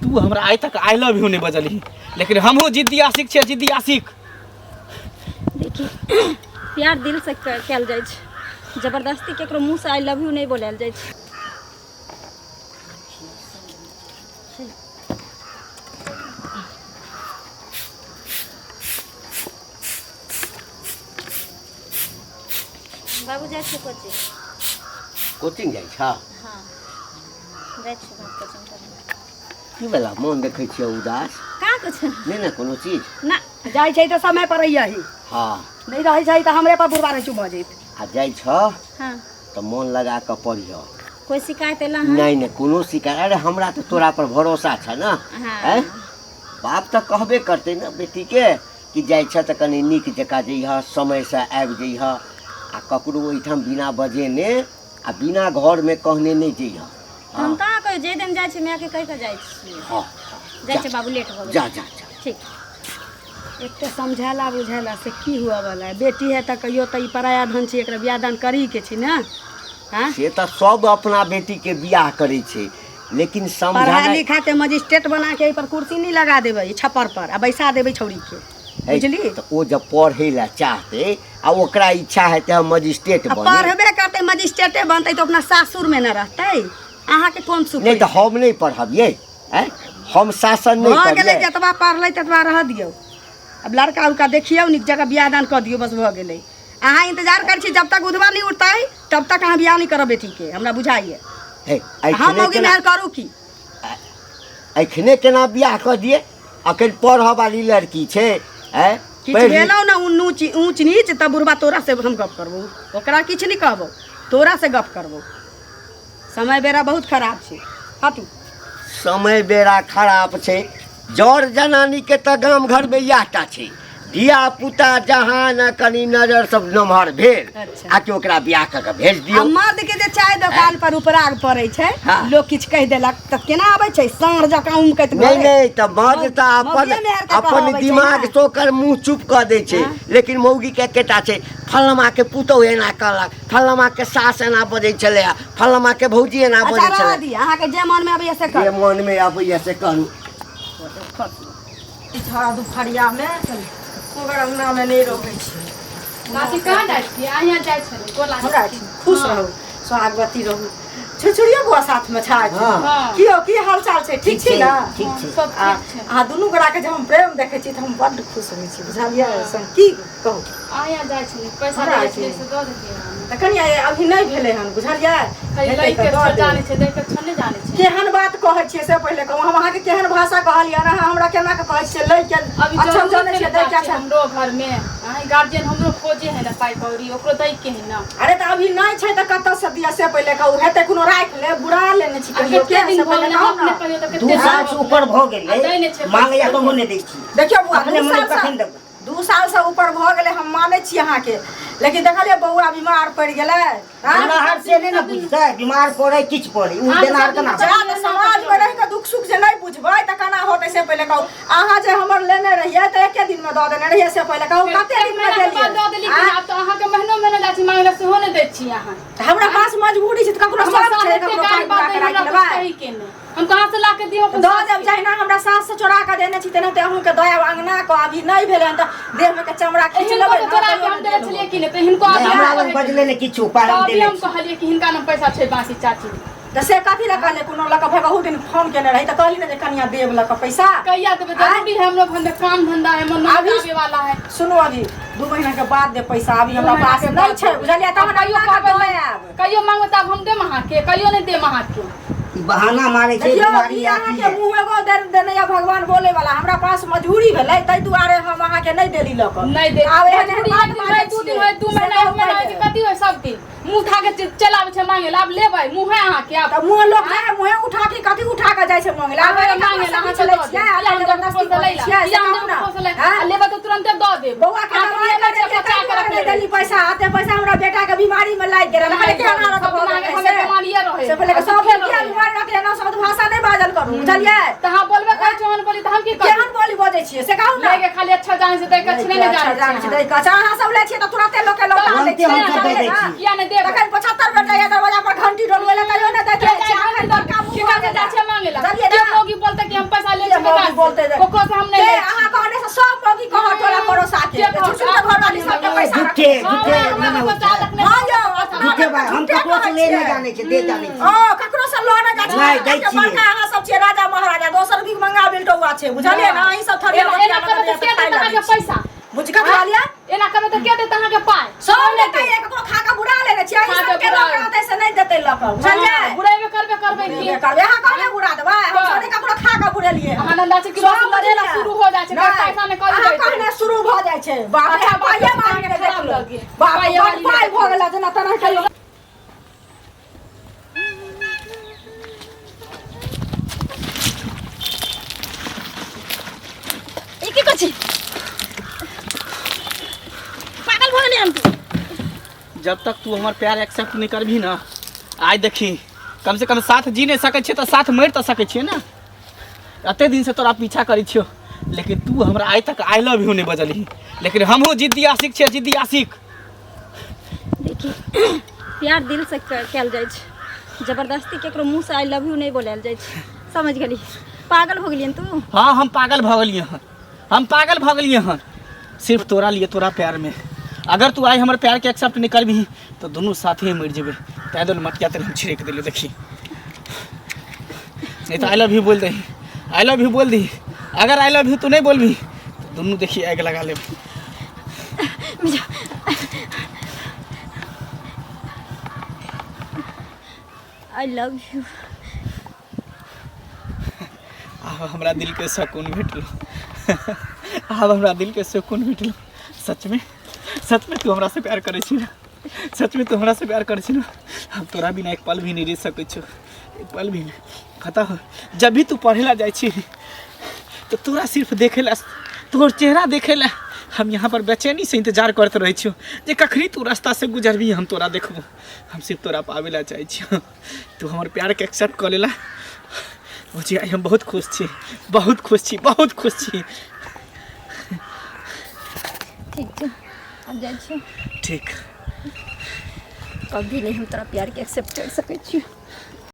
तू हमरा आइ तक I love you नहि बजलही, लेकिन हमहूँ जिद्दी आशिक छियै, जिद्दी आशिक। देखी, प्यार दिल से कयल जाइ छै, जबरदस्ती केकरो मुँह से I love you नहि बोलायल जाइ छै। बाबू, जाइ छै कोचिंग। कोचिंग जाइ छ? हाँ, जाइ छै बाबू कोचिंग करे। की भेला? मोन देखै छियै उदास। कहाँ कुछ। नहि ने कोनो चीज? ना। जाइ छै तऽ समय पर अइयही। हँ। नहि रहै छै तऽ हमरे पर बुढ़बा रहै भऽ जैत। आ जाइ छ? हाँ। तऽ मोन लगा कऽ पढ़िह। कोई शिकायत एला हँ? नहि नहि, कोनो शिकायत। अरे, हमरा तऽ तोरा पर भरोसा छ ने। हाँ। आँय, बाप तऽ कहबे करतै ने बेटीके कि जाइ छ तऽ कनि नीक जकाँ जइह, समयसँ आबि जइह आ ककरो ओहिठाम बिना बजेने आ बिना घरमे कहने नहि जइह। हम कहाँ कहियो, जे दिन जाइ छी मायके कहि कऽ जाइ छियै। हँ। जाइ छै बाबू, लेट भऽ गेल। जा जा जा। ठीक। एते समझेला बुझेला से की हुआ वाला है? बेटी है तऽ कहियो तऽ ई पराया धन छै, एकरा बियाह दान करी के छै ने। हाँ। से तऽ सब अपना बेटीके बियाह करै छै, लेकिन पढ़ा समझाना लिखा के मजिस्ट्रेट बना के एहि पर कुर्सी नहीं लगा देबै छप्पर पर आ बैसा देबै छौड़ी के। है, बुझली? तऽ ओ जब पढ़ै लए चाहतै आ ओकरा इच्छा हेतै हम मजिस्ट्रेट आ बनी। पढ़बे करतै, मजिस्ट्रेटे बनतै तऽ अपना सासुर में न रहतै? अहाँके कोन सुख? नहि तऽ हम नहि पढ़बियै? आँय, हम शासन नहि भऽ गेलै। करियै? जतबा पढ़लै ततबा रह दियौ। आब लड़का उड़का देखियौ, नीक जगह बियाह दान कऽ दियौ, बस भऽ गेलै। अहाँ इंतजार करै छी, जब तक उधवा नहीं उठतै तब तक अहाँ बियाह नहीं करब बेटीके, हमरा बुझाइए। हे, हम एखने मौगी केना मेहर करू की? एखने केना बियाह कऽ दियै? अखन पढ़ऽ वाली लड़की छै। आँय, किछु पढ़ि लिख- भेलौ ने ऊँच ऊँच नीच तब बुढ़बा तोरा से हम गप करबौ, ओकरा किछु नहीं कहबौ, तोरा से गप करबौ। समय बेरा बहुत खराब छै, हटू। समय बेरा खराब छै, जर जनानीके तऽ गाम घरमे इएह टा छै। धिया पुता जहाँ ने कनि नजर सब नमहर भेल अच्छा। आ कि ओकरा बियाह कऽ के भेज आ दियौ। मर्द के जे चाय दोकान पर उपराग पड़ै छै, हाँ। लोग किछु कहि देलक तऽ केना आबै छै साँढ़ जकाँ उमकैत नहि घरे? नहि, तऽ मर्द तऽ अपन मौगिए मेहर के अपन कहबै छै दिमाग ने। से ओकर मुँह चुप कऽ दै छै। हाँ। लेकिन मौगी के एकेटा छै, फलनमा के पुतोहु एना कहलक, फलनमा के सास एना बजै छलै, फलनमा के भौजी एना अच्छा बजै रहऽ छलै। दिअ, अहाँके जे मनमे अबैया से जे करू। मनमे अबैया से करू। छौड़ा दुपहरियामे ओकर अङ्गनामे नहि रहै छै। मासी, कहाँ जाइ छियै? अहाँ जाइ छलै गोला। हमरा खुश रहू, सोहागवती रहू। छुरछुरियो बौआ साथमे छथि। हँ। की यौ, की हाल चाल छै? ठीक छी ने? ठीक छै। सब आ ठीक छै। अहाँ दुनू गोटाके जे हम प्रेम देखै छी तऽ हम बड्ड खुश होइ छी, बुझलियै? से की कहू। अहाँ जाइ छलै पैसा हमरा दै छै। छलै से दऽ देतियै हमरा। तऽ कनि अभी नहि भेलै हन, बुझलियै? खाली हेतै लै तऽ के दऽ छौ देब। जानै छै, दै के छौ नहि जानै छै। केहन बात कहै छियै से पहिले कहू। हम अहाँके केहन भाषा कहलियै? अहाँ हमरा केना कऽ कहै छियै लै के? अभी अच्छा, हम जरूरी जानै छै छियै ने दै के चाची, अच्छा। हमरो घरमे अहाँ गार्जियन, हमरो खोजे है ने पाइ कौड़ी, ओकरो दै के है ने। अरे, तऽ अभी नहि छै तऽ कतऽ से दिअ से पहिले कहू। हेतै कोनो राखि ले, बुरा लेने छी आ कहियो कते के दिन से भऽ पहिले गेलै कहू अपने ने। कहियो तऽ दू कते साल से ऊपर भऽ आ दै नहि गेलै छै मांगैया पैसा। तऽ नहि दै छी। देखियौ बौआ, अपने 2 मने साल कखन से देबै? 2 साल से ऊपर भऽ गेलै, हम मानै छी अहाँके, लेकिन देखलियै बौआ बीमार पड़ि गेलै, आँय? बीमार से नहि ने बुझतै, बीमार पड़ै किछु पड़ै, ओ अहाँ देनार सब केना? जा तऽ समाजमे रहि कऽ दुख सुख जे नहि बुझबै तऽ केना होतै से पहिले कहू। अहाँ जे हमर लेने रहियै तऽ एके दिनमे दऽ देने रहियै, से पहिले कहू, कते एक दिनमे महीना के बाद देलियै? दऽ देली कि आब तऽ अहाँके महीनो महीनो जाइ छी मांगे लए, सेहो नहि दै छी अहाँ। तऽ हमरा पास मजबूरी छै तऽ ककरो हमर शौक सास छै एते ककरो गारि पाइ पूरा बात करा हमरा के कुछ लेबै? कही के नहि, हम कहाँ से ला के दियौ अपन दऽ सास देब। के? जहिना हमरा सास से चोरा कऽ देने छी तेनाहिते अहूँके दऽ आयब अङ्गना कऽ। अभी नहि भेलै हन तऽ देहमे के चमड़ा खींच हिनको लेबै तऽ ने, चोरा के तैयो हम नहि देने देलहुँ। छलियै कि नहि? तऽ हिनको नहि, अभी हमरा हम लग कहै बजलै नहि किछु पाइ, हम तभी देने हम छी। कहलियै कि हिनका ने पैसा छै बाकी चाची। तऽ से कथी लए कहलियै? कोनो लऽ कऽ बहुत दिन फोन केने रही तऽ कहली ने जे कनिया देब लऽ कऽ पैसा। कहिया देबै? जरूरी है हमरो घर में काम धंधा है, मन अभी- आवे वाला है। सुनू, अभी 2 महीना के बाद दे पैसा, अभी हमरा 2 महीना पास के नहि बाद छै, देबै। बुझलियै? तहन कहियो अङ्गना कऽ कहबै दऽ नहि। आयब। कहियो मांगो तब हम देम अहाँके? कहियो नहि देम अहाँके। ई बहाना मारै छै। देखियौ, बीमारी ई आती अहाँके है। मुँह एगो देने यऽ भगवान बोले वाला। हमरा पास मजबूरी भेलै, ताहि दुआरे हम अहाँके नहि देली लऽ कऽ। नहीं दे। आब एहन एहन मजबूरी बात एक दिन मानै होय, 2 दिन छियै। होय, 2 से महीना, एक कहू महीना होय कि पहिले। कथी होय? सब दिन मुँह उठा के चलि आबै छै मांगे ला। आब लेबै मुँहे अहाँके आब? तऽ मुँह लोक जाइ है, मुँहे उठा के कथी उठा के जाइ छै मांगे ला? आब मांगे ला अहाँ चलै दऽ देब। छियै, किया हम देब जबरदस्ती ककरो से करै लै ला? छियै, से किया हम कहू देब ने। ककरो से लै? आँय? आ लेबै तऽ तुरन्ते दऽ देब। बौआ के अहाँके दवाई नियम करै छै, छियै, बचा ताहि के दुआरे रखले नहि रहै। देली पैसा। एते पैसा हमरा बेटा के बीमारी में लागि गेल रहै, नहि केना देब। रखब सब दिन अहाँके से? घरमे बीमारिये रहै। से पहिले आ सब दुखे दिन किया रहै। बीमारी रहतै? एना शब्द भाषा नहि बाजल करू, बुझलियै? तऽ अहाँ बोलबे करै छी ओहन बोली तऽ हम की करू? केहन बोली बजै छियै से कहू ने। लैके खाली अच्छा जानै छै, दै के अच्छे नहि अच्छा जानै जानै छै। छै, दै के अच्छा। अहाँ सब लै छियै तऽ तुरते लोक के लौटा दै तुरन्ते छियै, हमसब दऽ दै बुझलियै ने? छी। किया नहि देबै? तखन 75 बेर जाइए दरवाजा पर घंटी डोलबै लए, तैयो नहि दैत के रहै जाइ छियै। घंटी अखन दऽ बड़का मुँह केकरा भऽ के जाइ गेल। छै मांगे ला? बुझलियै के ने? मौगी बोलतै कि हम पैसा नहि जानै छै, दे जानै छै। ओ ककरो से लऽ नहि जाइ छै। नहि, दै अहाँके छियै। बड़का अहाँ सब छियै राजा महाराजा, दोसर भीख मंगा बिलटौआ छै, बुझलियै ने? अहीं सब थरिया एना बतिया एना करबै लगलियै तऽ के तऽ खाय देत अहाँके लगै छी। पैसा? बुझ कऽ खा लिअ। एना करबै तऽ के देत अहाँके पाइ? सब लेतै, ककरो खा कऽ बुरा लेने छियै। अहीं खा सब कऽ के बुरा लऽ कऽ रहतै से नहि देतै लऽ कऽ, बुझलियै? हँ, बुरेबे करबे करबै की? बुरेबे करबै। अहाँ कहने बुरा देबै? हम सब नहि ककरो खा कऽ बुरेलियै। अहाँ नन्दा छै कि बस सब लड़ेला बुझलियै। शुरू हो जाइ छै, नहि, पैसा नहि करी अहाँ दै छै। कहने शुरू भऽ जाइ छै। बाप रे, अच्छा, बाप पाइए रे, मारि के खराब देखलहुँ। लगे। बाप रे, पाइए बड वाली पाइ देखलहुँ। भऽ गेला जेना तेना कहियो। ई की करै छी? पागल भऽ गेलियै हम तू? जब तक तू हमर प्यार एक्सेप्ट नहीं करबही ना, आइ देखी कम से कम साथ जी नहीं सकै छियै तऽ साथ मरि तऽ सकै छियै ने। एते दिन से तोरा पीछा करै छियौ, लेकिन तू हमरा आइ तक I love you नहीं बजलही, लेकिन हमहूँ जिद्दी आशिक छियै, जिद्दी आशिक। देखी, प्यार दिल से कयल जाइ छै, जबरदस्ती केकरो मुँह से I love you नहि बोलायल जाइ छै, समझ गेली? पागल हो गेलियन तू? हाँ, हम पागल भऽ गेलियै हन, हम पागल भऽ गेलियै हन सिर्फ तोरा लिए, तोरा प्यार में। अगर तू आइ हमर प्यार के एक्सेप्ट नहीं करबही तऽ दुनू साथे मरि जेबै। ताहि दुआरे मटिया तेल हम छिड़क देलियै, देखी, नहीं तो I love you बोल दही, I love you बोल दही। अगर I love you तू नहीं बोलबही तऽ दुनू देखी आगि लगा लेब। I love you. आब हमरा दिलके सुकून भेटलो, आब हमरा दिलके सुकून भेटलो। सचमे, सचमे तू हमरा से प्यार करै छी ने? सचमे तू हमरा से प्यार करै छी ने? हम तोरा बिना एक पल भी नहीं रह सकै छो, एक पल भी नहीं। पता हो, जब भी तू पढ़े ला जाइ छी तो तोरा सिर्फ देखे ला, तोहर चेहरा देखे ला हम यहाँ पर बेचैनी से इंतजार करते रहै छियो जे कखनी तू रास्ता से गुजरबी, हम तोरा देखबो। हम सिर्फ तोरा पावे ला चाहै छियो। तू हमर प्यार के एक्सेप्ट कऽ लेला बुझी, आइ हम बहुत खुश छी, बहुत खुश छी, बहुत खुश छी। ठीक छै, आब जाइ छी। ठीक। कभी नहीं हम तोरा प्यार के एक्सेप्ट कर सकै छी।